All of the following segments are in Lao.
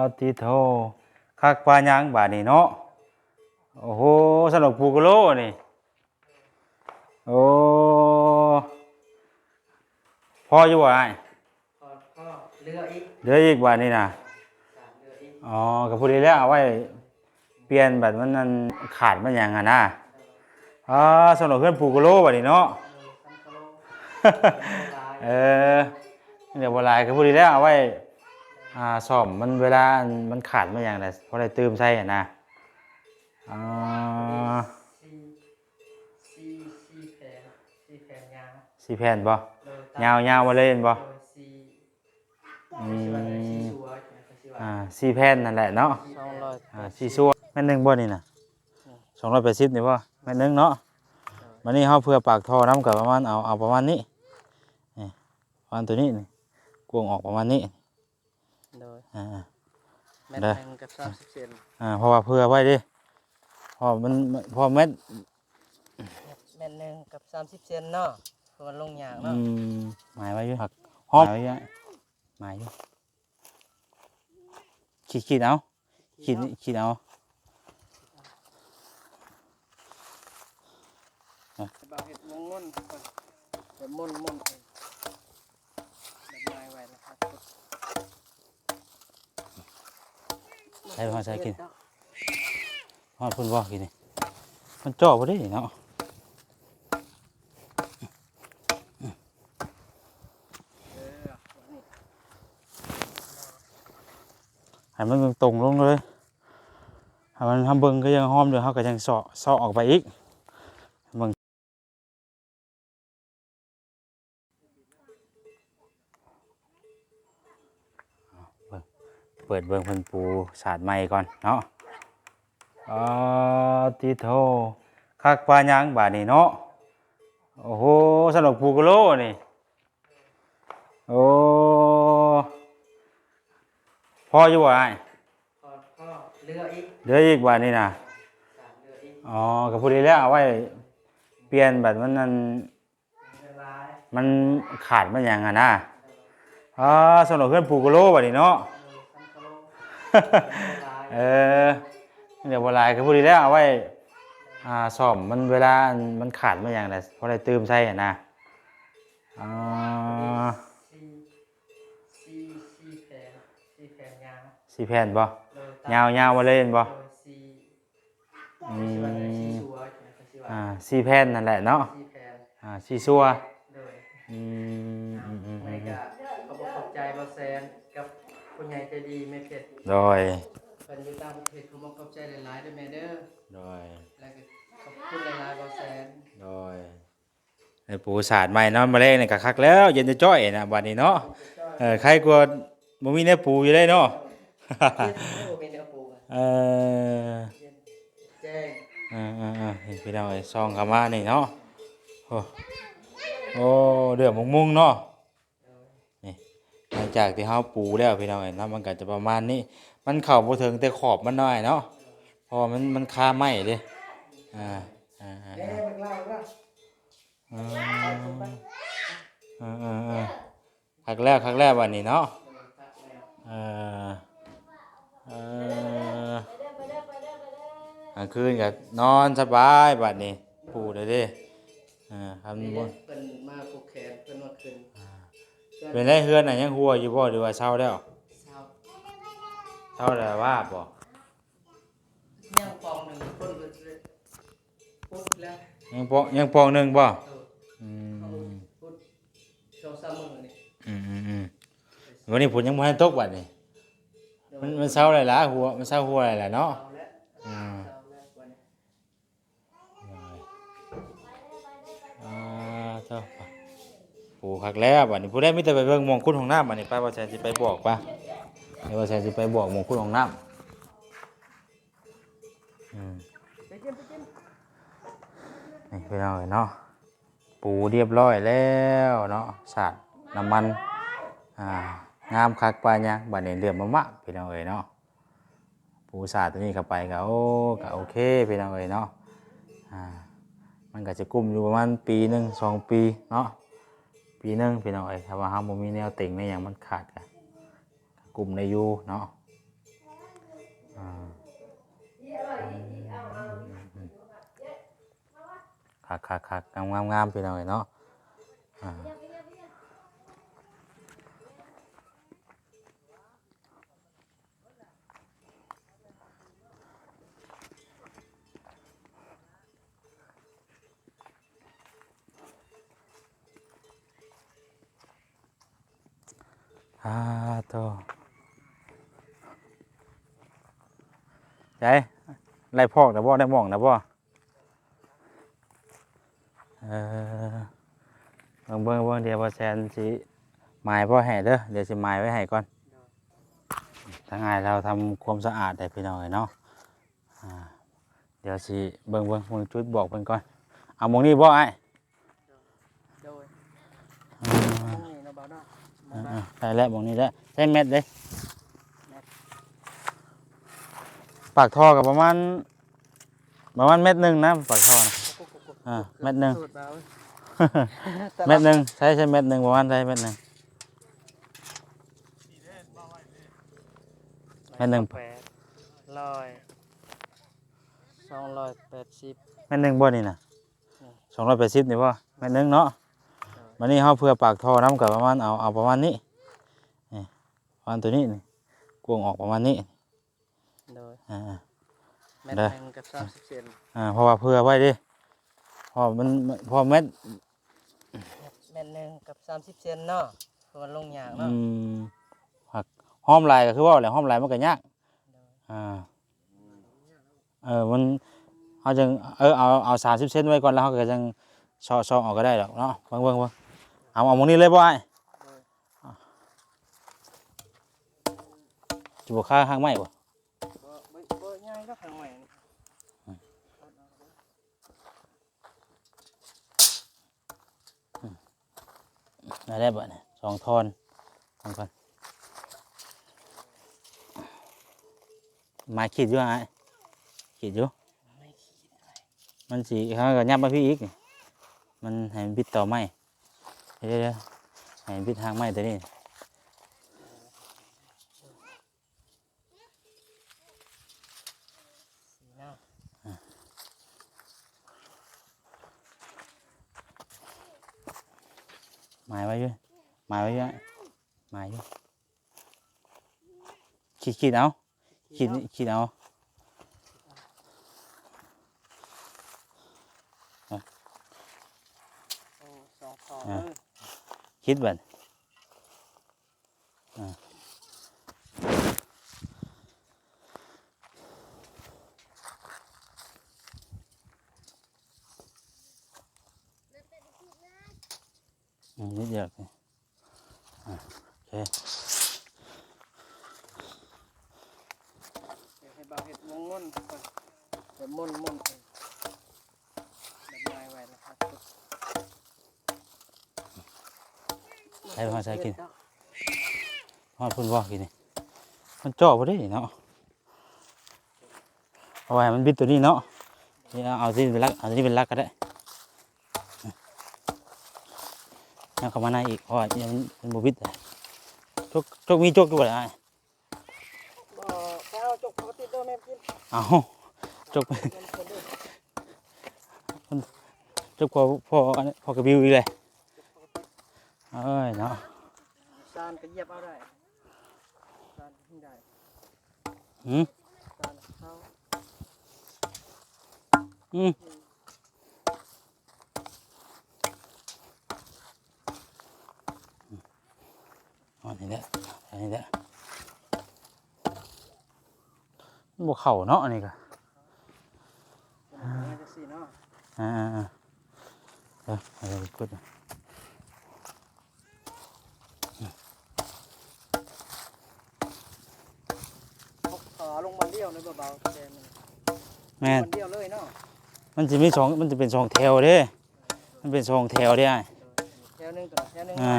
ອາ ຕິໂທ ຄັກປານຫຍັງບາດນີ້ເນາະ. ໂອ້ໂຫ ສະໜົກປູກະໂລນີ້. ໂອ້ ພໍຢູ່ບໍ່ອ້າຍ? ພໍ ພໍ ເຫຼືອອີກ ເຫຼືອອີກບາດນີ້ນະ. ສາມເຫຼືອອີກ. ອໍ ກໍພໍດີແລ້ວ ເອົາໄວ້ປ່ຽນ ບັດມັນ ອັນ ຂາດມັນຫຍັງຫັ້ນນະ. ອໍ ສຳລັບເຮືອນປູກະໂລບາດນີ້ເນາະ. ເອີ ມັນກໍບໍ່ຫຼາຍ ກໍພໍດີແລ້ວ ເອົາໄວ້ ອ່າ ສ້ອມມັນ ເວລາມັນຂາດມັນຫຍັງນະ ພໍໄດ້ຕື່ມໃຊ້ຫັ້ນນະ. ອໍ ສີ່ ສີ່ ສີ່ແຜ່ນ ສີ່ແຜ່ນຍາວ ສີ່ແຜ່ນບໍ່? ໂດຍ ຍາວ ຍາວມາເລີຍແມ່ນບໍ່? ໂດຍ ສີ່ ອືມ ສີ່ຊົ່ວ ສີ່ຊົ່ວ ອ່າ ສີ່ແຜ່ນນັ້ນແຫຼະເນາະ. ສອງຮ້ອຍ ອ່າ ສີ່ຊົ່ວ ແມ່ນໜຶ່ງບໍ່ນີ້ນະ? ສອງຮ້ອຍແປດສິບນີ້ບໍ່? ແມ່ນໜຶ່ງເນາະ. ໂດຍ ບາດນີ້ເຮົາເພື່ອປາກທໍ່ນຳກໍປະມານ ເອົາ ເອົາປະມານນີ້ ນີ້ ປະມານໂຕນີ້ນີ້ ກວ້າງອອກປະມານນີ້. ໂດຍ ອ່າ ແມັດໜຶ່ງກັບສາມສິບເຊັນ. ອ່າ ເພາະວ່າເພື່ອໄວ້ເດ້ ເພາະມັນ ເພາະແມັດ ແມັດໜຶ່ງກັບສາມສິບເຊັນເນາະ ເພາະມັນລົງຍາກເນາະ. ອືມ ໝາຍໄວ້ຢູ່ ຫາກ ຮອບ ໝາຍໄວ້ຢູ່ ໝາຍຢູ່ ຂີດ ຂີດເອົາ ຂີດ ຂີດເອົາ. ບ່າວເຮັດມົນໆ ແບບມົນໆ ແບບໝາຍໄວ້ນະ ໃສ່ ໃສ່ກິນ ຮອດພຸ້ນບໍ່ກິນນີ້ ມັນເຈາະບໍ່ໄດ້ເນາະ. ໃຫ້ມັນຕົງໆລົງເລີຍ ໃຫ້ມັນ ເຮົາເບິ່ງກໍຍັງຫອມຢູ່ ເຮົາກໍຍັງເຊາະ ເຊາະອອກໄປອີກ ເບິ່ງ ເປີດເບິ່ງເພິ່ນປູສາດໃໝ່ກ່ອນເນາະ. ອາ ຕິໂທ ຄັກປານຫຍັງບາດນີ້ເນາະ. ໂອ້ໂຫ ສະໜົກປູກະໂລນີ້. ໂອ້ ພໍຢູ່ບໍ່ອ້າຍ? ພໍ ພໍ ເຫຼືອອີກ ເຫຼືອອີກບາດນີ້ນະ. ສາມເຫຼືອອີກ. ອໍ ກໍພໍດີແລ້ວ ເອົາໄວ້ປ່ຽນ ບັດມັນ ອັນ ມັນຂາດມັນຫຍັງຫັ້ນນະ. ອໍ ສຳລັບເຮືອນປູກະໂລບາດນີ້ເນາະ. ເອີ ມັນກໍບໍ່ຫຼາຍ ກໍພໍດີແລ້ວ ເອົາໄວ້ ອ່າ ສ້ອມມັນ ເວລາມັນຂາດມັນຫຍັງນະ ພໍໄດ້ຕື່ມໃຊ້ຫັ້ນນະ. ອໍ ສີ່ ສີ່ ສີ່ແຜ່ນ ສີ່ແຜ່ນຍາວ ສີ່ແຜ່ນບໍ່? ໂດຍ ຍາວ ຍາວມາເລີຍແມ່ນບໍ່? ໂດຍ ສີ່ ອືມ ສີ່ຊົ່ວ ອ່າ ສີ່ແຜ່ນນັ້ນແຫຼະເນາະ. ສີ່ແຜ່ນ ອ່າ ສີ່ຊົ່ວ. ໂດຍ ອືມ ອືມ ອືມ ແລ້ວກໍຂອບອົກຂອບໃຈບ່າວແສນກັບຜູ້ໃຫຍ່ໃຈດີແມ່ເພັດ. ໂດຍ ເພິ່ນຢູ່ຕ່າງປະເທດ ຂອບອົກຂອບໃຈຫຼາຍໆເດີແມ່ເດີ. ໂດຍ ແລ້ວກໍຂອບຄຸນຫຼາຍໆບ່າວແສນ. ໂດຍ ໄດ້ປູສາດໃໝ່ ນອນມື້ແລງນີ້ກໍຄັກແລ້ວ ເຢັນຈ້ອຍໆນະບາດນີ້ເນາະ. ເອີ ໄຄກວ່າບໍ່ມີແນວປູຢູ່ເດ້ເນາະ. ເອີ ເຢັນແລ້ວບໍ່ມີແນວປູ. ເອີ ເຢັນແຈ້ງ. ເອີໆໆ ນີ້ພີ່ນ້ອງເອີຍ ສ່ອງເຂົ້າມານີ້ເນາະ. ໂອ້ ໂອ້ ເດືອກມຸງໆເນາະ. ນີ້ ຫຼັງຈາກທີ່ເຮົາປູແລ້ວພີ່ນ້ອງເອີຍເນາະ ມັນກໍຈະປະມານນີ້ ມັນເຂົ້າບໍ່ເຖິງແຕ່ຂອບມັນນ້ອຍເນາະ ເພາະວ່າມັນ ມັນຄາໄມ້ເດ້. ອ່າ ອ່າ ອ່າ ອ່າ ເອີ ເອີ ເອີ ເອີ ຄັກແລ້ວ ຄັກແລ້ວບາດນີ້ເນາະ. ເອີ ເອີ ກາງຄືນກໍນອນສະບາຍບາດນີ້ ປູໄດ້ເດ້. ເອີ ຄັນ ນີ້ແຫຼະ ບໍ່ ເພິ່ນມາຜູກແຂນ ເພິ່ນວ່າຂຶ້ນ. ອ່າ ເປັນໄດເຮືອນນະ ຍັງຮົ່ວຢູ່ບໍ່ ຫຼືວ່າເຊົາແລ້ວ? ເຊົາ ເຊົາແລ້ວວ່າບໍ່? ຍັງປອງໜຶ່ງ ເພິ່ນກໍຊິໄດ້ປຸດແລ້ວ. ຍັງປອງ ຍັງປອງໜຶ່ງບໍ່? ໂດຍ ອືມ ເຂົາປຸດສອງສາມມື້ນີ້. ອືມໆໆ ວັນນີ້ຝົນຍັງບໍ່ທັນຕົກບັດນີ້. ໂດຍ ມັນ ມັນເຊົາແລ້ວລະ ຮົ່ວ ມັນເຊົາຮົ່ວແລ້ວລະເນາະ. ເຊົາແລ້ວ ອ່າ ເຊົາແລ້ວວັນນີ້. ອ່າ ເຈົ້າ ປູຄັກແລ້ວບາດນີ້. ຜູ້ໃດມີແຕ່ໄປເບິ່ງໝ່ອງຂຸດຫ້ອງນ້ຳບາດນີ້ ໄປ ບ່າວແສນຊິໄປບອກ ໄປ ໃຫ້ບ່າວແສນຊິໄປບອກໝ່ອງຂຸດຫ້ອງນ້ຳ. ອືມ ນີ້ພີ່ນ້ອງເອີຍເນາະ ປູຮຽບຮ້ອຍແລ້ວເນາະ ສາດນ້ຳມັນ ອ່າ ງາມຄັກປານຫຍັງ. ບາດນີ້ເຫຼືອມາມະ ພີ່ນ້ອງເອີຍເນາະ. ປູສາດຕົວນີ້ເຂົ້າໄປກໍ ໂອ້ ກໍໂອເຄພີ່ນ້ອງເອີຍເນາະ. ອ່າ ມັນກໍຈະກຸ້ມຢູ່ປະມານປີໜຶ່ງສອງປີເນາະ ປີໜຶ່ງພີ່ນ້ອງເອີຍ. ຖ້າວ່າເຮົາບໍ່ມີແນວເຕັງແນວຫຍັງມັນຂາດກໍ ກໍກຸ້ມໄດ້ຢູ່ເນາະ. ຄັກໆໆ ງາມໆ ພີ່ນ້ອງເອີຍເນາະ ອ່າ. ອາໂທ້ ໃສ ໄດ້ພອກແລ້ວບໍ່? ໄດ້ໝ່ອງແລ້ວບໍ່? ເອີ ເບິ່ງໆ ດຽວບ່າວແສນຊິໝາຍໄວ້ໃຫ້ເດີ ດຽວຊິໝາຍໄວ້ໃຫ້ກ່ອນ. ທາງອ້າຍລາວທຳຄວາມສະອາດໃຫ້ພີ່ນ້ອງເອີຍເນາະ ອ່າ ດຽວຊິເບິ່ງໆ ເບິ່ງຈຸດບອກເພິ່ນກ່ອນ. ເອົາໝ່ອງນີ້ບໍ່ອ້າຍ? ໂດຍ ອືມ ໝ່ອງນີ້ເນາະ ບ່າວເນາະ ເອີໆ ໄດ້ແລ້ວ ໝ່ອງນີ້ແຫຼະ ໃຊ້ແມັດເດ້ ແມັດ ປາກທໍ່ກໍປະມານ ປະມານແມັດໜຶ່ງນະ ປາກທໍ່ນະ ອ່າ ແມັດໜຶ່ງ ແມັດໜຶ່ງ ໃຊ້ ໃຊ້ແມັດໜຶ່ງ ປະມານໃຊ້ແມັດໜຶ່ງ ແມັດໜຶ່ງ ແປດຮ້ອຍ ສອງຮ້ອຍແປດສິບ ແມັດໜຶ່ງບໍ່ນີ້ນະ? ນີ້ ສອງຮ້ອຍແປດສິບນີ້ບໍ່? ແມັດໜຶ່ງເນາະ ໂດຍ ບັດນີ້ເຮົາເພື່ອປາກທໍ່ນຳກໍປະມານ ເອົາ ເອົາປະມານນີ້ ນີ້ ປະມານໂຕນີ້ນີ້ ກວ້າງອອກປະມານນີ້ ໂດຍ ອ່າ ແມັດໜຶ່ງກັບສາມສິບເຊັນ ອ່າ ເພາະວ່າເພື່ອໄວ້ເດ້ ເພາະມັນ ເພາະແມັດ ແມັດໜຶ່ງກັບສາມສິບເຊັນເນາະ ເພາະມັນລົງຍາກເນາະ ອືມ ຫາກຫ້ອມຫຼາຍກໍຄືເວົ້າແຫຼະ ຫ້ອມຫຼາຍມັນກໍຍາກ ໂດຍ ອ່າ ເອີ ມັນ ເຮົາຈັ່ງ ເອີ ເອົາ ເອົາສາມສິບເຊັນໄວ້ກ່ອນ ແລ້ວເຮົາກໍຈັ່ງເຊາະ ເຊາະເອົາກໍໄດ້ດອກເນາະ ເບິ່ງ ເບິ່ງ ເບິ່ງ ເອົາ ເອົາໝ່ອງນີ້ເລີຍບໍ່ອ້າຍ? ໂດຍ ຊິບໍ່ຄາຮາກໄມ້ບໍ່? ບໍ່ ບໍ່ ບໍ່ໃຫຍ່ດອກຮາກໄມ້ນີ້ ອືມ ອືມ ໄດ້ແລ້ວບາດນີ້ ສອງທ່ອນ ສອງທ່ອນ ໄມ້ຂີດຢູ່ອ້າຍ ຂີດຢູ່ ມັນຊິ ເຮົາກໍຫຍັບມາພີ້ອີກ ມັນໃຫ້ມັນບິດຕໍໄມ້ ດຽວໆ ໃຫ້ມັນບິດຮາກໄມ້ຕົວນີ້. ໝາຍໄວ້ຢູ່ ໝາຍໄວ້ຢູ່ ໝາຍຢູ່ ຂີດ ຂີດເອົາ ຂີດ ຂີດເອົາ ໂອ້ ສອງສອງ ອ່າ ເອີ ຂີດບັດ ອ່າ ອືມ ນິດດຽວ ອ່າ ໂອເຄ ດຽວໃຫ້ບ່າວເຮັດວົງມົນກ່ອນ ແບບມົນໆ ແບບໝາຍໄວ້ນະ ໃສ່ມາໃສ່ກິນ ຮອດພຸ້ນບໍ່ກິນນີ້ ມັນເຈາະບໍ່ໄດ້ເນາະ ເອົາໄວ້ໃຫ້ມັນບິດຕົວນີ້ເນາະ ນີ້ເອົາ ເອົາຕົວນີ້ເປັນຫຼັກ ເອົາຕົວນີ້ເປັນຫຼັກກໍໄດ້ ຍັບເຂົ້າມາໃນອີກ ເພາະວ່າມັນ ມັນບໍ່ບິດ ຈົກ ຈົກ ມີຈົກຢູ່ບໍ່ລະອ້າຍ? ບໍ່ ໄປເອົາຈົກປົກກະຕິເດີແມ່ກິນ ເອົາ ຈົກ ຈົກພໍ ພໍ ພໍກະບິວອີກແຫຼະ ເອີຍເນາະ ຊານກໍຢຽບເອົາໄດ້ ຊານກໍໄດ້ ຫືມ ຊານເອົາ ອືມ ອັນນີ້ແຫຼະ ອັນນີ້ແຫຼະ ມັນບໍ່ເຂົ້າເນາະ ອັນນີ້ກະ ອ່າ ຈັ່ງຊີ້ເນາະ ອ່າໆໆ ເອີ ເອົາໄປກົດ ເອົາຂາລົງບານດຽວເລີຍ ເບົາໆ ແຕ່ມັນ ແມ່ນ ບານດຽວເລີຍເນາະ ມັນຊິມີສອງ ມັນຈະເປັນສອງແຖວເດ້ ມັນເປັນສອງແຖວເດ້ອ້າຍ ແຖວໜຶ່ງ ຕົວແຖວໜຶ່ງ ອ່າ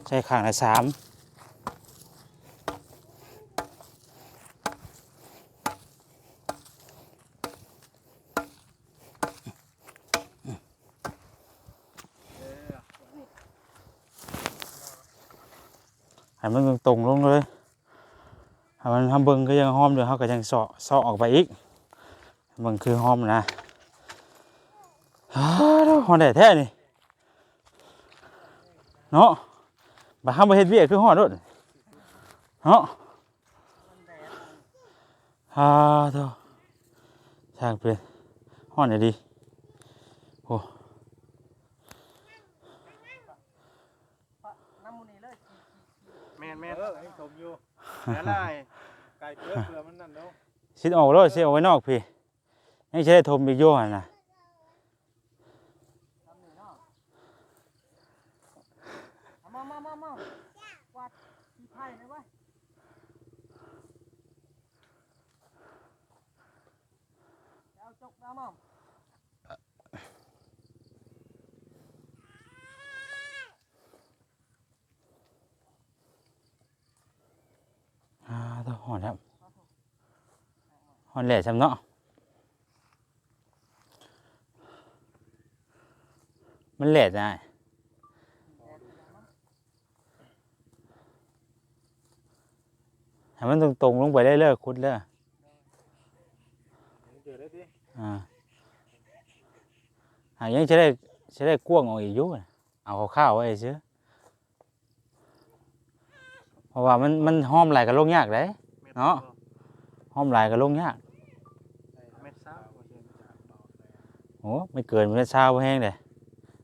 ໃຊ້ຂ້າງລະສາມ ໃຫ້ມັນຕົງໆລົງເລີຍ ໃຫ້ມັນ ເຮົາເບິ່ງຄືຍັງຫອມຢູ່ ເຮົາກໍຍັງເຊາະ ເຊາະອອກໄປອີກ ເບິ່ງຄືຫອມນະ ອ້າວ ຮ້ອນແດດແທ້ນີ້ເນາະ. ບາດເຮົາບໍ່ເຮັດວຽກຄືຮ້ອນໂລດເນາະ. ອ້າວ ໂທ້ ຊ່າງເປັນ ຮ້ອນອີ່ຫຼີ. ໂອ້ ແມ່ນໆ ເອີ ຍັງຖົມຢູ່ ຫຼາຍໆ ໄກເກີນ ເພື່ອມັນນັ້ນເນາະ. ຊິດອອກໂລດ ຊິອອກໄວ້ນອກພີ້ ຍັງຊິໄດ້ຖົມອີກຢູ່ຫັ້ນນະ. ເອົາມາ ມາ ມາ ມາ ກວາດຂີ້ໄຜ່ໄດ້ໄວ ເອົາຈົກ ເອົາມາ. ອ່າ ໂທ້ ຮ້ອນແລ້ວ ຮ້ອນແຫຼະຊ້ຳເນາະ. ມັນແຫຼະນະ ໃຫ້ມັນຕົງໆລົງໄປເລີຍ ຂຸດເລີຍ. ອ່າ ຫາກຍັງຈະໄດ້ ຈະໄດ້ກວ້າງອອກອີກຢູ່ ເອົາຄ່າວໆໄວ້ຊື່. ເພາະວ່າມັນ ມັນຫ້ອມຫຼາຍກໍລົງຍາກເດ້ເນາະ ຫ້ອມຫຼາຍກໍລົງຍາກ. ເມັດຊາວ ໂອ້ ມັນເກີນເມັດຊາວ ບໍ່ແຮງເດ້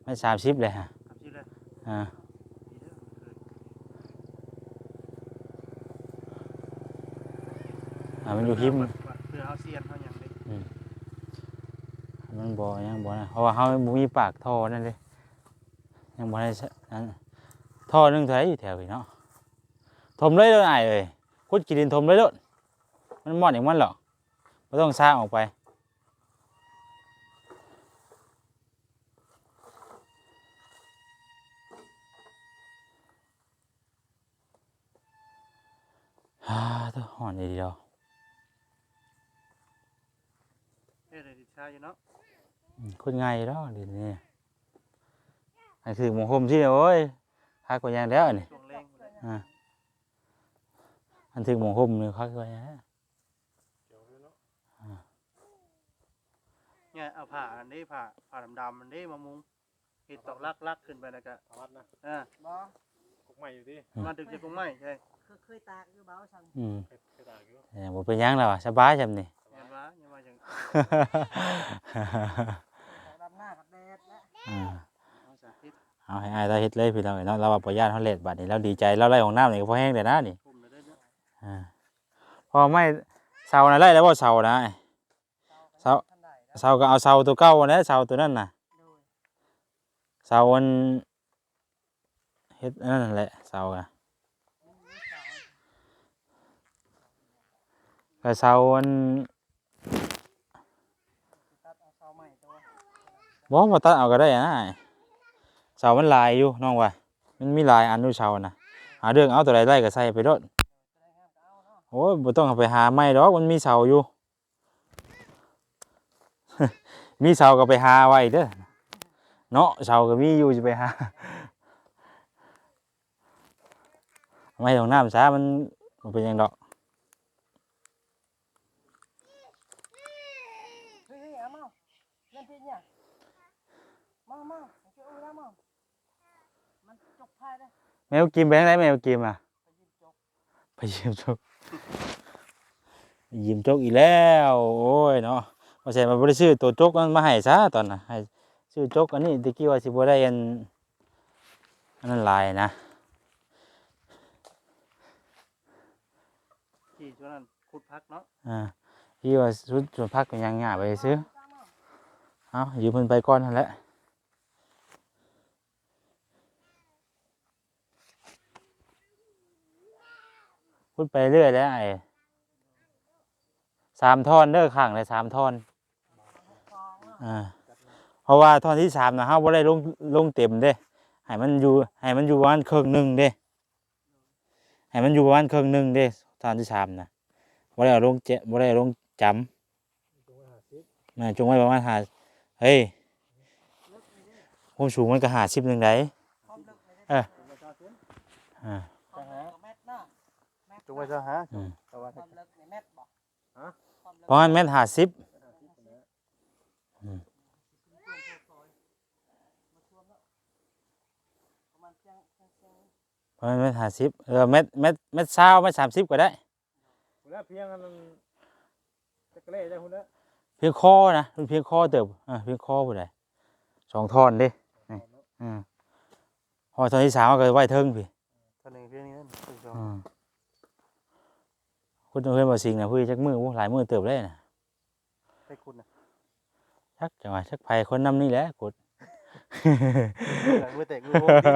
ເມັດສາມສິບເດ້. ສາມສິບເລີຍ ອ່າ ອ່າ ມັນຢູ່ຮິມ ເພື່ອເຮົາຊຽນເຮົາຫຍັງເດ້ ອືມ ມັນບໍ່ ຍັງບໍ່ນະ ເພາະວ່າເຮົາບໍ່ມີປາກທໍ່ນັ້ນເດ້. ຍັງບໍ່ໄດ້ ອັນ ທໍ່ໜຶ່ງເທົ່າໃດຢູ່ແຖວນີ້ເນາະ. ຖົມເລີຍໂລດອ້າຍເອີຍ ຂຸດຂີ້ດິນຖົມເລີຍໂລດ ມັນມອດເອງມັນດອກ ບໍ່ຕ້ອງຊາກອອກໄປ. ອ່າ ໂທ້ ຮ້ອນອີ່ຫຼີດອກ. ເຮັດໃຫ້ດິນຊາຢູ່ເນາະ ອືມ ຂຸດງ່າຍຢູ່ດອກດິນນີ້. ອັນຖືກໝົງຫົ່ມຊີ້ ໂອ້ຍ ຄັກກວ່າຫຍັງແລ້ວນີ້ ຊ່ວງແລງພຸ້ນແຫຼະ ອ່າ ອັນຖືກໝົງຫົ່ມນີ້ຄັກກວ່າຫຍັງແລ້ວ ອ່າ ເອົາຜ້າອັນນີ້ ຜ້າ ຜ້າດຳໆ ອັນນີ້ມາມຸງ ເຮັດຕອກຫຼັກໆ ຂຶ້ນໄປແລ້ວກະ ເອົາວັດນະ ເອີ ບໍ່ ກົກໄມ້ຢູ່ຕິ ມາດຶງຈາກກົກໄມ້ໃຊ່ ເຄີຍ ເຄີຍຕາກຢູ່ບໍ່? ອືມ ເຄີຍ ເຄີຍຕາກຢູ່ ເອີ ບໍ່ເປັນຫຍັງແລ້ວ ສະບາຍຊ່ຳນີ້ ແມ່ນວ່າ ຍັງວ່າຈັ່ງ ດຳໜ້າກັບແດດແຫຼະ ອ່າ ເອົາສາທິດ ເອົາໃຫ້ອ້າຍລາວເຮັດເລີຍພີ່ນ້ອງເອີຍເນາະ. ລາວວ່າບໍ່ຢ້ານຮອດແດດ ບາດນີ້ລາວດີໃຈ ລາວໄດ້ຫ້ອງນ້ຳນີ້ກໍພໍແຮງແລ້ວນະນີ້ ອ່າ ເພາະໄມ້ເສົານະ ໄດ້ແລ້ວບໍ່ເສົານະ? ເສົາ ເສົາກໍເອົາເສົາຕົວເກົ່າຫັ້ນແຫຼະ ເສົາຕົວນັ້ນນະ ໂດຍ ເສົາອັນ ເຮັດອັນນັ້ນແຫຼະ ເສົາກະ ກະເສົາອັນ ບໍ່ ບໍ່ຕັດເອົາກໍໄດ້ນະ ເສົາມັນຫຼາຍຢູ່ ນ້ອງວ່າ ມັນມີຫຼາຍອັນຢູ່ເສົານະ ຫາເລືອກເອົາ ຕົວໃດໄດ້ກໍໃສ່ໄປໂລດ. ໂອ້ຍ ບໍ່ຕ້ອງໄປຫາໃໝ່ດອກ ມັນມີເສົາຢູ່. ມີເສົາກໍໄປຫາໄວ້ເດີເນາະ ເສົາກໍມີຢູ່ ຊິໄປຫາ ເອົາໄວ້ຫ້ອງນ້ຳຊະ ມັນບໍ່ເປັນຫຍັງດອກ. ເຮີ້ຍ ເອົາມາ ເລື່ອນທີ່ເນຍ ມາ ມາ ມາ ມັນຈົກພາຍເດ້. ແມວກິມໄປທາງໃດ ແມວກິມອະ? ໄປຢືມຈົກ ໄປຢືມຈົກ ໄປຢືມຈົກອີກແລ້ວ. ໂອ້ຍເນາະ ບໍ່ແຊນວ່າບໍ່ໄດ້ຊື້ໂຕຈົກນັ້ນມາໃຫ້ຊະ ຕອນນະ ໃຫ້ຊື້ຈົກອັນນີ້ ແຕ່ກີ້ວ່າຊິບໍ່ໄດ້ອັນ ອັນນັ້ນຫຼາຍນະ ທີ່ຊ່ວງນັ້ນຂຸດຜັກເນາະ ອ່າ ທີ່ວ່າສຸດສວນຜັກກໍຍັງຫຍ້າໄປຊື່. ເອົາ ຢືມເພິ່ນໄປກ່ອນຫັ້ນແຫຼະ. ຂຸດໄປເລື້ອຍແຫຼະອ້າຍ ສາມທ່ອນເດີ ຂ້າງລະສາມທ່ອນ ອ່າ ເພາະວ່າທ່ອນທີສາມນະ ເຮົາບໍ່ໄດ້ລົງ ລົງເຕັມເດ້ ໃຫ້ມັນຢູ່ ໃຫ້ມັນຢູ່ປະມານເຄິ່ງໜຶ່ງເດ້ ໃຫ້ມັນຢູ່ປະມານເຄິ່ງໜຶ່ງເດ້ ທ່ອນທີສາມນະ ບໍ່ໄດ້ເອົາລົງແຈະ ບໍ່ໄດ້ເອົາລົງຈຳ. ຈງໄວ້ຫ້າສິບ ແມ່ນ ຈງໄວ້ປະມານຫ້າ ເຮີ້ຍ ຄວາມສູງມັນກໍຫ້າສິບໜຶ່ງໃດ ຄວາມເລິກນີ້ເດ້ ເອີ ອ່າ ຄວາມເລິກກໍແມັດເນາະ ແມັດ ຈງໄວ້ຊາວຫ້າ ອືມ ແຕ່ວ່າ ຄວາມເລິກນີ້ແມັດບໍ່? ຮະ? ຄວາມເລິກ ປະມານແມັດຫ້າສິບ ແມັດຫ້າສິບຫັ້ນແຫຼະ ອືມ ຄວາມສູງ ແມ່ນ ແມ່ນຫ້າສິບ ເອີ ແມ່ນ ແມ່ນ ແມ່ນຊາວ ແມ່ນສາມສິບກໍໄດ້ ພຸ້ນແຫຼະ ພຽງອັນນັ້ນຈັກແລ້ໄດ້ພຸ້ນແຫຼະ ພຽງຄໍນະ ເພິ່ນພຽງຄໍເຕີບ ເອີ ພຽງຄໍພຸ້ນໃດ ສອງທ່ອນເດ້ ນີ້ ເອີ ຮອດທ່ອນທີສາມເຮົາກໍໄວ້ເທິງພີ້ ທ່ອນໜຶ່ງພຽງນີ້ນະ ສອງ ອືມ ຂຸດເຮືອນບໍ່ສິງນະ ຜູ້ຈັກມື້ ໂອ້ ຫຼາຍມື້ເຕີບແລ້ວນະ ໃຜຂຸດນະ ຈັກ ຈັກວ່າ ຈັກໃຜ ຄົນນຳນີ້ແຫຼະຂຸດ ມືແຕກມືໂພງຕິ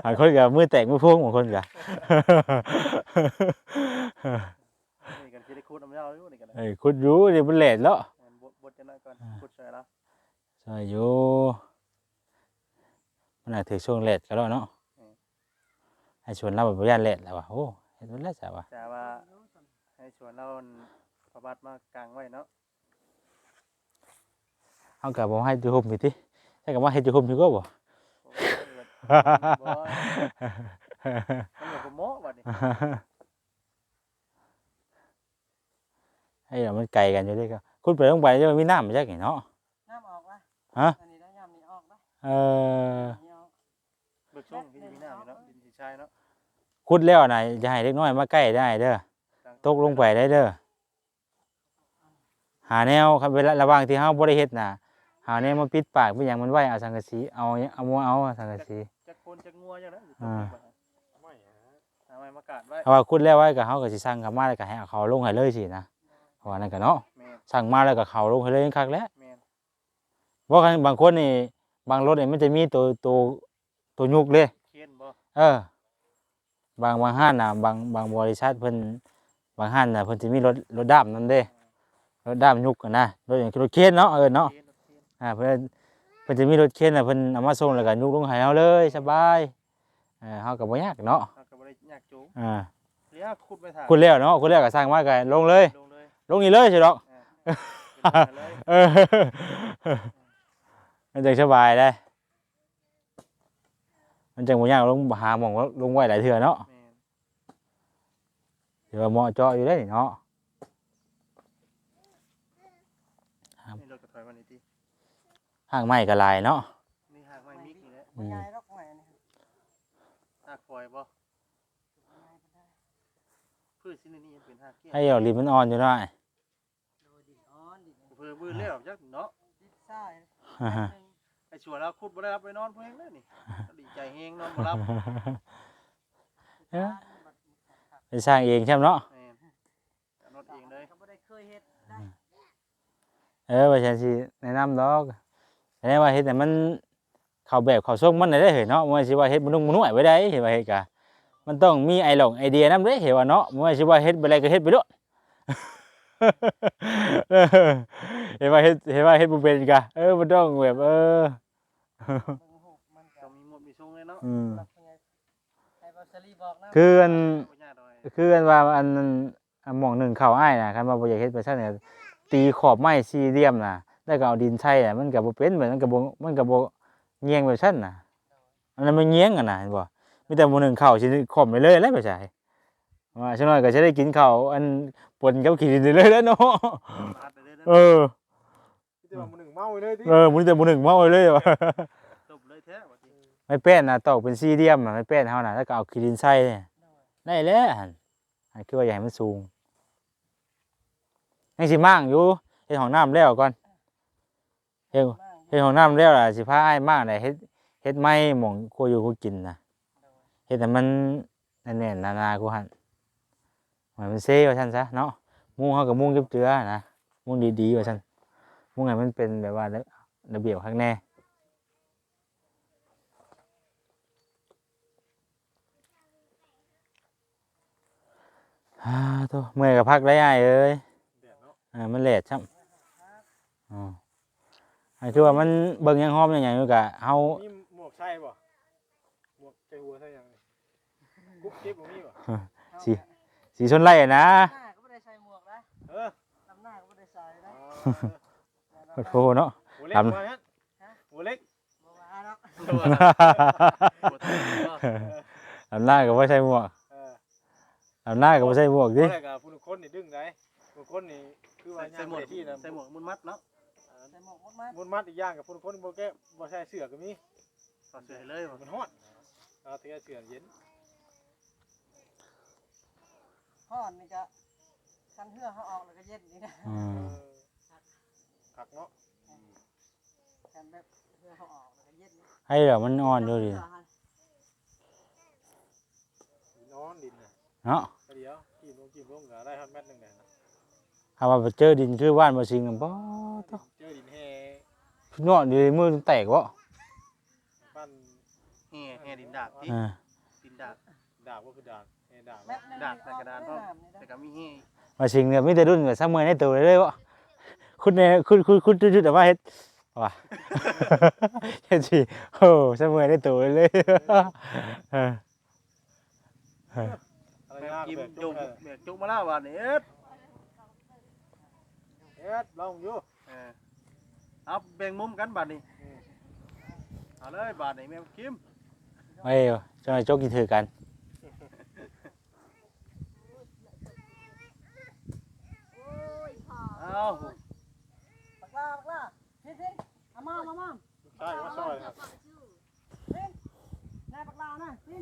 ບາງຄົນກໍມືແຕກມືໂພງ ບາງຄົນກໍ ນີ້ກໍຊິໄດ້ຂຸດນຳລາວຢູ່ນີ້ກໍໄດ້ ເອີ ຂຸດຢູ່ ນີ້ມັນແຫຼດເນາະ ແມ່ນ ບົດ ບົດຈັກໜ້ອຍກ່ອນ ອ່າ ຂຸດຊ່ອຍລາວ ຊ່ອຍຢູ່ ມັນໜ້າຖືກຊ່ວງແຫຼດກໍແລ້ວເນາະ ອືມ ໃຫ້ສວນລາວບໍ່ຢ້ານແຫຼດແລ້ວວ່າ ໂອ້ ເຮັດໝົດແລ້ວຊະວ່າ ຈະວ່າໃຫ້ສວນລາວພະບາດມາກາງໄວ້ເນາະ ເຮົາກໍບໍ່ໃຫ້ຢູ່ຮົ່ມພີ້ຕິ ໃຫ້ກໍມາເຮັດຢູ່ຮົ່ມພີ້ກວ່າບໍ່ ໂອ້ຍ ບໍ່ ມັນກໍບໍ່ເໝາະບັດນີ້ ໃຫ້ມັນໄກກັນຢູ່ເດ້ ຂຸດໄປລົງໄປ ມັນມີນ້ຳຈັກນີ້ເນາະ ນ້ຳອອກລະ ຮະ ອັນນີ້ນະ ຍາມນີ້ອອກລະ ເອີ ນີ້ອອກ ເບິ່ງຊ່ວງທີ່ມີນ້ຳຢູ່ເນາະ ດິນຊິຊາຍເນາະ ຂຸດແລ້ວນະ ຢ່າໃຫ້ເດັກນ້ອຍມາໃກ້ໄດ້ເດີ ຕົກລົງໄປໄດ້ເດີ ຫາແນວ ຄັນເວລາ ລະຫວ່າງທີ່ເຮົາບໍ່ໄດ້ເຮັດນະ ຫາແນວມາປິດປາກ ເປັນຫຍັງມັນໄວ້ ເອົາສັງກະສີ ເອົາ ເອົາ ເອົາສັງກະສີ ຈັກຄົນຈັກງົວຈັ່ງໃດ ອ່າ ຫາໄມ້ມາການໄວ້ ເພາະວ່າຂຸດແລ້ວໄວ້ກໍ ເຮົາກໍຊິສັ່ງເຂົາມາ ແລ້ວກໍໃຫ້ເອົາເຂົາລົງໃຫ້ເລີຍຊີ້ນະ ເພາະວ່ານັ້ນກໍເນາະ ແມ່ນ ສັ່ງມາແລ້ວກໍເຂົາລົງໃຫ້ເລີຍຍັງຄັກແຫຼະ ແມ່ນ ບໍ່ ຄັນບາງຄົນນີ້ ບາງລົດນີ້ມັນຈະມີໂຕ ໂຕ ໂຕຍຸກເດ້ ເຄນບໍ່ ເອີ ບາງ ບາງຮ້ານນະ ບາງ ບາງບໍລິສັດເພິ່ນ ບາງຮ້ານນະ ເພິ່ນຈະມີລົດ ລົດດ້າມນຳເດ້ ລົດດ້າມຍຸກຫັ້ນນະ ລົດຫຍັງ ລົດເຄນເນາະ ເອີ້ນເນາະ ເຄນ ລົດເຄນ ອ່າ ເພິ່ນ ເພິ່ນຈະມີລົດເຄນນະ ເພິ່ນເອົາມາສົ່ງ ແລ້ວກໍຍຸກລົງໃຫ້ເຮົາເລີຍ ສະບາຍ ເອີ ເຮົາກໍບໍ່ຍາກເນາະ ເຮົາກໍບໍ່ໄດ້ຍາກໂຈງ ອ່າ ເລີຍຂຸດໄປຖ້າ ຂຸດແລ້ວເນາະ ຂຸດແລ້ວກໍສັ່ງມາກໍລົງເລີຍ ລົງເລີຍ ລົງນີ້ເລີຍຊິດອກ ອ່າ ເອີ ມັນຈັ່ງສະບາຍເດ້ ມັນຈັ່ງບໍ່ຍາກລົງຫາໝ່ອງລົງໄວ້ຫຼາຍເທື່ອເນາະ ແມ່ນ ຖືວ່າເໝາະເຈາະຢູ່ເດ້ນີ້ເນາະ ນີ້ລົດກໍຖອຍມານີ້ຕິ ຮາກໄມ້ກໍຫຼາຍເນາະ ນີ້ຮາກໄມ້ມິກນີ້ແຫຼະ ອືມ ບໍ່ໃຫຍ່ດອກໄມ້ອັນນີ້ ຮາກຟອຍບໍ່ ບໍ່ໃຫຍ່ປານໃດ ພືດຊະນິດນີ້ຍັງເປັນຮາກແກ້ວ ໃຫ້ດອກລິນມັນອ່ອນຢູ່ເນາະ ໂດຍ ດິນອ່ອນ ດິນ ເພີບືດແລ້ວຈັກເນາະ ດິນຊາຍ ໄອ້ສວນລາວຂຸດບໍ່ໄດ້ຫຼັບໄດ້ນອນ ເພິ່ນແລ້ວນີ້ ດີໃຈແຮງ ນອນບໍ່ຫຼັບ ເອີ ໄປສ້າງເອງຊ້ຳເນາະ ແມ່ນ ກຳນົດເອງເລີຍ ກໍບໍ່ໄດ້ເຄີຍເຮັດໄດ້ ເອີ ວ່າຊັ້ນຊິແນະນຳດອກ ແຕ່ວ່າເຮັດໃຫ້ມັນ ເຂົ້າແບບເຂົ້າຊົງມັນໄດ້ເຮີ້ຍເນາະ ບໍ່ແມ່ນຊິວ່າເຮັດມະນຸ່ງມະນວຍໄວ້ໄດ້ ເຮັດວ່າເຮັດກະ ມັນຕ້ອງມີໄອຫຼອງໄອເດຍນຳເດ້ ເຮັດວ່າເນາະ ບໍ່ແມ່ນຊິວ່າເຮັດແບບໃດກໍເຮັດໄປໂລດ ເຮັດວ່າເຮັດ ເຮັດວ່າເຮັດບໍ່ເປັນກະ ເອີ ມັນຕ້ອງແບບ ເອີ ເບິ່ງຮູບມັນກໍຕ້ອງມີໝົດມີຊົງເລີຍເນາະ ອືມ ໃຫ້ເບົາສາລີບອກນຳ ຄືອັນ ບໍ່ຍາກດອກ ຄືອັນວ່າອັນ ອັນໝ່ອງໜຶ້ງເຂົ້າອ້າຍນະ ຄັນວ່າບໍ່ຢາກເຮັດແບບຊັ້ນກໍຕີຂອບໄມ້ສີ່ຫຼ່ຽມນະ ແລ້ວກໍເອົາດິນໃສ່ນະ ມັນກໍບໍ່ເປັນ ມັນກໍບໍ່ ມັນກໍບໍ່ແຍງແບບຊັ້ນນະ ອັນນັ້ນມັນແຍງຫັ້ນນະ ເຫັນບໍ່ ມີແຕ່ໝ່ອງໜຶ້ງເຂົ້າຊິຂອມໄປເລີຍແຫຼະ ໄປໃສ ວ່າ ຈັກໜ້ອຍກໍຊິໄດ້ກິນເຂົ້າອັນປົນກັບຂີ້ດິນໄປເລີຍແຫຼະເນາະ ເອີ ມີແຕ່ວ່າໝ່ອງໜຶ້ງເມົາໄປເລີຍຕິ ເອີ ມີແຕ່ໝ່ອງໜຶ້ງເມົາໄປເລີຍວ່າ ຕົບເລີຍແທ້ວ່າຕິ ໄມ້ແປ້ນນະ ຕອກເປັນສີ່ຫຼ່ຽມນະ ໄມ້ແປ້ນເຮົານະ ແລ້ວກໍເອົາຂີ້ດິນໃສ່ ໄດ້ແລ້ວຫັ້ນ ອັນຄືວ່າຢາກໃຫ້ມັນສູງ ຍັງຊິມ້າງຢູ່ ເຮັດຫ້ອງນ້ຳແລ້ວກ່ອນ ເຮັດ ເຮັດຫ້ອງນ້ຳແລ້ວລະຊິພາອ້າຍມ້າງໄດ້ ເຮັດ ເຮັດໄມ້ໝ່ອງຄົວຢູ່ຄົວກິນນະ ເຮັດໃຫ້ມັນແໜ້ນໆໜາໆ ຄືຫັ້ນ ໃຫ້ມັນເຊວ່າຊັ້ນຊະເນາະ ມຸງເຮົາກໍມຸງເຈັບເຈືອນະ ມຸງດີໆວ່າຊັ້ນ ມຸງໃຫ້ມັນເປັນແບບວ່າລະ ລະບຽບຄັກແນ່. ອາ ໂທ້ ເມື່ອຍກໍພັກໄດ້ອ້າຍເອີຍ ແດດເນາະ ເອີ ມັນແດດຊ້ຳ ອໍ ອັນຄືວ່າມັນເບິ່ງຫຍັງຫອມຫຍັງຢູ່ກະເຮົາ ມີໝວກໃສ່ບໍ່? ໝວກໃສ່ຫົວໃສ່ຫຍັງນີ້? ກຸບເກັບບໍ່ມີບໍ່? ສີ ສີຊົນໄລ່ນະ ດຳນາກໍບໍ່ໄດ້ໃສ່ໝວກນະ ເອີ ດຳນາກໍບໍ່ໄດ້ໃສ່ນະ ອໍ ໂອ້ໂຫເນາະ ຫົວເລັກ ດຳ ວ່າຊັ້ນ ຮະ ຫົວເລັກ ບໍ່ວ່າດອກ ບໍ່ວ່າດອກ ດຳນາກໍບໍ່ໃສ່ໝວກ ເອີ ດຳນາກໍບໍ່ໃສ່ໝວກຕິ ບໍ່ໄດ້ກໍຜູ້ລາງຄົນນີ້ດຶງໄດ ບາງຄົນນີ້ຄືວ່າ ໃສ່ໝວກ ໃສ່ໝວກມຸນມັດເນາະ ເອີ ໃສ່ໝວກມຸນມັດ ມຸນມັດ ອີກຢ່າງກໍຜູ້ລາງຄົນບໍ່ແກ້ ບໍ່ໃສ່ເສື້ອກໍມີ ຖອດເສື້ອໃຫ້ເລີຍ ມັນຮ້ອນ ເອົາແຕ່ເສື້ອເຢັນ ຮ້ອນນີ້ກະ ຄັນເຫື່ອເຮົາອອກແລ້ວກະເຢັນນີ້ນະ. ອືມ ເອີ ຄັກເນາະ. ອືມ ຄັນແບບເຫື່ອເຮົາອອກແລ້ວກະເຢັນ. ໃຫ້ແລ້ວມັນອ່ອນຢູ່ດີ. ເຫື່ອຫັ້ນ ນອນດິນນະ ເນາະ. ກະດຽວ ຈີ້ມລົງ ຈີ້ມລົງກະໄດ້ຮອດແມັດໜຶ່ງແຫຼະນະ. ຖ້າວ່າໄປເຈີດິນຄືບ້ານບໍ່ຊິງນະ ບໍ່ໂທ້ ເຈີດິນແຮ່ ເນາະ ດີມືແຕກບໍ່? ບ້ານແຮ່ ແຮ່ດິນດາກຕິ ອ່າ ດິນດາກ ດາກບໍ່ຄືດາກ ແຮ່ດາກ ແມັດໜຶ່ງ ດາກໃສ່ກະດານພ້ອມ ແຕ່ກະມີແຮ່. ວ່າສິ່ງນີ້ມີແຕ່ລຸ້ນວ່າຊະເມື່ອຍໃນໂຕເລີຍບໍ່? ຂຸດແນ່ ຂຸດ ຂຸດ ຂຸດຈຸດໆ ອອກມາເຮັດວ່າ ເຮັດຊິ ໂອ້ ຊະເມື່ອຍໃນໂຕເລີຍ. ເອີ ເອີ ແບກກິມ ແບກຈົກ ແບກຈົກມາແລ້ວບາດນີ້ ເຮັດ ເຮັດ ລອງຢູ່. ເອີ ເອົາ ແບ່ງມຸມກັນບາດນີ້. ເອີ ເອົາເລີຍບາດນີ້ແມ່ບຸນກິມ. ເອີ ຈັ່ງໃດຈົກຊິຖືກັນ. ເອົາ ບັກຫຼ້າ ບັກຫຼ້າ ພິນ ພິນ ເອົາມາ ເອົາມາ ລູກຊາຍມາຊ່ອຍ. ພິນ ນາຍບັກຫຼ້ານະ ພິນ.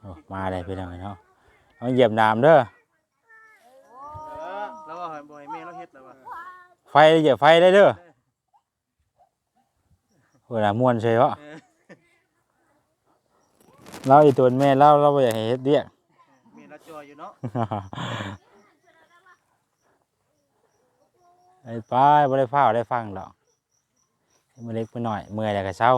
ໂອ້ ມາແລ້ວພີ່ນ້ອງເອີຍເນາະ ເອົາຢຽບໜາມເດີ. ລາວວ່າບໍ່ໃຫ້ແມ່ລາວເຮັດ ລາວວ່າ ໄຟ ຢາກໄຟໄດ້ເດີ. ເອີ ເວລາມ່ວນເຊີຍເນາະ. ເອີ ລາວອີ່ຕົວແມ່ລາວ ລາວບໍ່ຢາກໃຫ້ເຮັດວຽກ ແມ່ລາວຈ່ອຍຢູ່ເນາະ. ໄປ ໄປ ບໍ່ໄດ້ຟ້າວໄດ້ຟັງດອກ ມື້ເລັກມື້ນ້ອຍ ເມື່ອຍແລ້ວກະເຊົາ.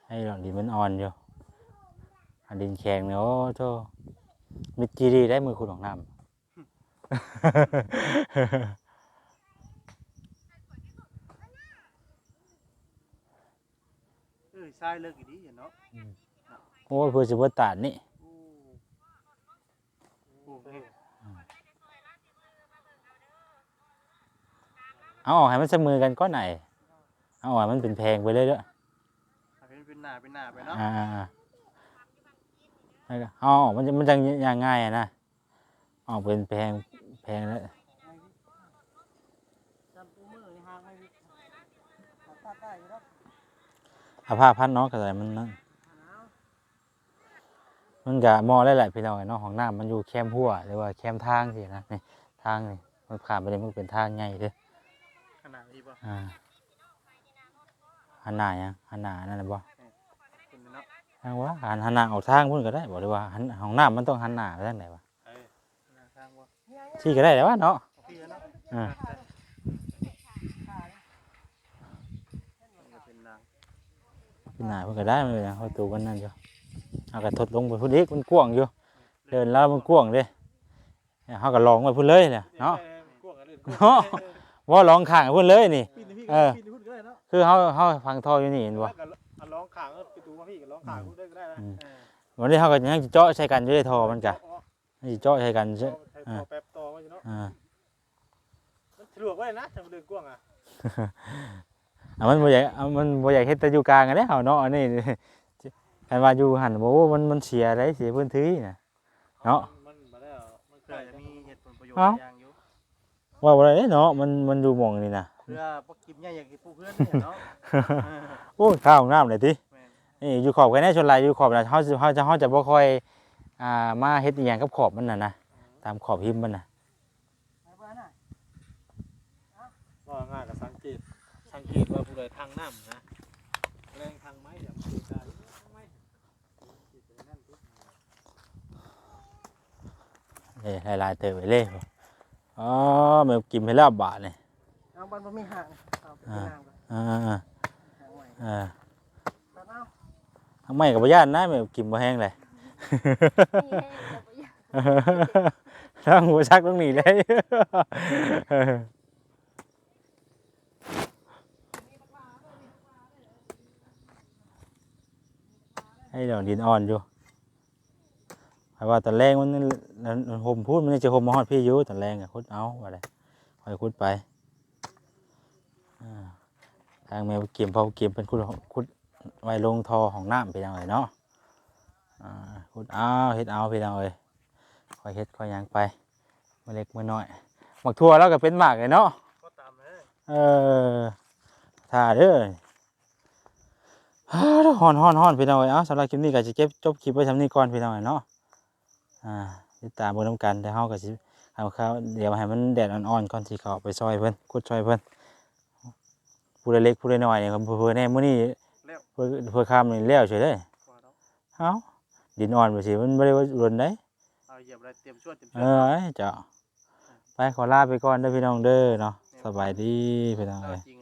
ໃຫ້ດອກ ດິນມັນອ່ອນຢູ່ ອັນດິນແຂງນີ້ ໂອ້ໂທ້ ມິດຈີ່ດີໄດ໋ ມື້ຂຸດຫ້ອງນ້ຳ. ເອີ ຊາຍເລິກອີ່ຫຼີເນາະ. ອືມ ໂອ້ຍ ເພື່ອຊິບໍ່ຕາດນີ້. ໂອ້ ເອົາອອກໃຫ້ມັນສະເໝີກັນກ່ອນ ເອົາອອກໃຫ້ມັນເປັນແຜງໄປເລີຍເດີ ໃຫ້ມັນເປັນໜ້າເປັນໜ້າໄປເນາະ. ອ່າ ເອົາອອກ ມັນ ມັນຈັ່ງຍ່າງງ່າຍນະ ອອກເປັນແຜງ ແຜງແລ້ວ. ເອົາຜ້າພັນເນາະ ກະໄດ້ ມັນນັ້ນ. ມັນກະເໝາະແລ້ວແຫຼະພີ່ນ້ອງເອີຍເນາະ ຫ້ອງນ້ຳມັນຢູ່ແຄມຮົ້ວ ຫຼືວ່າແຄມທາງຊີ້ນະ. ນີ້ທາງນີ້ ມັນຂ້າມໄປນີ້ ມັນເປັນທາງໃຫຍ່ເດ້. ຂະໜາດນີ້ບໍ່? ອ່າ ຫັນໜ້າຫຍັງ? ຫັນໜ້ານັ້ນແຫຼະບໍ່? ເອີ ເປັນເນາະ ຫຍັງວະ ຫັນ ຫັນໜ້າອອກທາງພຸ້ນກະໄດ້ບໍ່? ຫຼືວ່າຫັນ ຫ້ອງນ້ຳມັນຕ້ອງຫັນໜ້າໄປທາງໃດວະ? ເອີ ຫັ້ນນະ ທາງບໍ່ ຊີ້ກະໄດ້ແຫຼະວະເນາະ. ໂອເຄເນາະ. ອ່າ ມັນກະເປັນນາງ ເປັນໜ້າເພິ່ນກະໄດ້ ມັນເປັນຫຍັງ ເຮົາໂຕກັນນັ້ນຢູ່ ເຮົາກະທົດລົງໄປພຸ້ນອີກ ມັນກວ້າງຢູ່ ເດີ່ນລາວມັນກວ້າງເດ້ ເຮົາກະລອງໄວ້ພຸ້ນເລີຍແຫຼະເນາະ ເນາະ ບໍ່ລອງຂ້າງພຸ້ນເລີຍນີ້. ເອີ ຄືເຮົາ ເຮົາຝັງທໍ່ຢູ່ນີ້ເຫັນບໍ່ ລອງຂ້າງ ເອີ ໄປຕູມາພີ້ກະລອງຂ້າງພຸ້ນເລີຍກະໄດ້ນະ. ອືມ ບາດນີ້ເຮົາກະຍັງຊິເຈາະໃສ່ກັນຢູ່ເດ້ ທໍ່ມັນກະ ເຈາະ ມັນຊິເຈາະໃສ່ກັນ ເຈາະໃສ່ທໍ່ແປັບຕໍ່ໄວ້ເນາະ. ອ່າ ມັນສະດວກໄວ້ນະ ທາງເດີ່ນກວ້າງອະ ອ່າ ມັນບໍ່ຢາກ ມັນບໍ່ຢາກເຮັດແຕ່ຢູ່ກາງຫັ້ນແຫຼະເຮົາເນາະ. ອັນນີ້ຄັນວ່າຢູ່ຫັ້ນ ໂອ້ ມັນ ມັນເສຍໄດ໋ ເສຍພື້ນທີ່ນະເນາະ. ມັນ ມັນບໍ່ໄດ້ ມັນກະຈະມີເຫດຜົນປະໂຫຍດຫຼາຍຢ່າງຢູ່. ເວົ້າບໍ່ໄດ້ເນາະ ມັນ ມັນຢູ່ໝ່ອງນີ້ນະ ເພື່ອບັກກິມໃຫຍ່ຢາກເຮັດປູກເຮືອນນີ້ເນາະ. ໂອ້ຍ ຄາຫ້ອງນ້ຳໄດ້ຕິ. ແມ່ນ ນີ້ຢູ່ຂອບກັນແນ່ ສ່ວນຫຼາຍຢູ່ຂອບນະ ເຮົາ ເຮົາຈະ ເຮົາຈະບໍ່ຄ່ອຍ ອ່າ ມາເຮັດອີ່ຫຍັງກັບຂອບມັນນະນະ ອືມ ຕາມຂອບຮິມມັນນະ. ເວົ້າງ່າຍກະສັງເກດ ສັງເກດວ່າຜູ້ໃດຖັງນ້ຳນະ ແລງຖັງໄມ້ ສັງເກດໄດ້ ເອີ ຫຼາຍໆເຕີບເລີຍ. ອໍ ແມ່ກິມໃຫ້ແລ້ວບາດນີ້ ເອົາ ມັນບໍ່ມີຫາງ ເອົາໄປ ອ່າ ກິນນ້ຳກ່ອນ. ອ່າໆໆ ຫາງໄມ້ ເອີ ຕັດເອົາ ຫາງໄມ້ກະບໍ່ຢ້ານນະ ແມ່ກິມບໍ່ແຮງເລີຍ ມີແຮງກະບໍ່ຢ້ານ ທັງບໍ່ຊັກຕ້ອງໜີໄດ້. ໃຫ້ດອກດິນອ່ອນຢູ່ ຂ້ອຍວ່າຕອນແລງມັນ ມັນຫົ່ມພຸ້ນ ມັນຍັງຈະຫົ່ມມາຮອດພີ້ຢູ່. ຕອນແລງກະຂຸດເອົາ ວ່າໄດ໋ ຄ່ອຍຂຸດໄປ. ອ່າ ທາງແມ່ບຸນເກມ ພໍ່ບຸນເກມເພິ່ນຂຸດ ຂຸດໄວ້ລົງທໍ່ຫ້ອງນ້ຳ ພີ່ນ້ອງເອີຍເນາະ. ອ່າ ຂຸດເອົາ ເຮັດເອົາ ພີ່ນ້ອງເອີຍ ຄ່ອຍເຮັດຄ່ອຍຫຍັງໄປ ມື້ເລັກມື້ນ້ອຍ. ໝາກຖົ່ວລາວກະເປັນໝາກເລີຍເນາະ ພໍຕຳເລີຍ. ເອີ ຖ້າເດີ. ຮ້ອນໆໆ ພີ່ນ້ອງເອີຍ. ເອົາ ສຳລັບຄລິບນີ້ກໍຊິເກັບ ຈົບຄລິບໄວ້ສ່ຳນີ້ກ່ອນ ພີ່ນ້ອງເອີຍເນາະ. ອ່າ ຕິດຕາມເບິ່ງນຳກັນ ແຕ່ເຮົາກໍຊິເອົາ ດຽວໃຫ້ມັນແດດອ່ອນໆ ກ່ອນຊິເຂົ້າໄປຊ່ອຍເພິ່ນ ຂຸດຊ່ອຍເພິ່ນ ຜູ້ລະເລັກຜູ້ລະນ້ອຍນີ້ ເພື່ອແນ່ມື້ນີ້ ແລ້ວ ເພື່ອ ເພື່ອຄ່ຳນີ້ແລ້ວເສີຍເດ້. ວ່າດອກ ເອົ້າ ດິນອ່ອນໄປຊິ ມັນບໍ່ໄດ້ວ່າດົນໃດ. ເອົາ ຢຽບໄດ້ເຕັມຊວນເຕັມຊວນ. ເອີ ເຈົ້າ ໄປ ຂໍລາໄປກ່ອນເດີພີ່ນ້ອງເດີເນາະ. ແມ່ນ ສະບາຍດີພີ່ນ້ອງເອີຍ.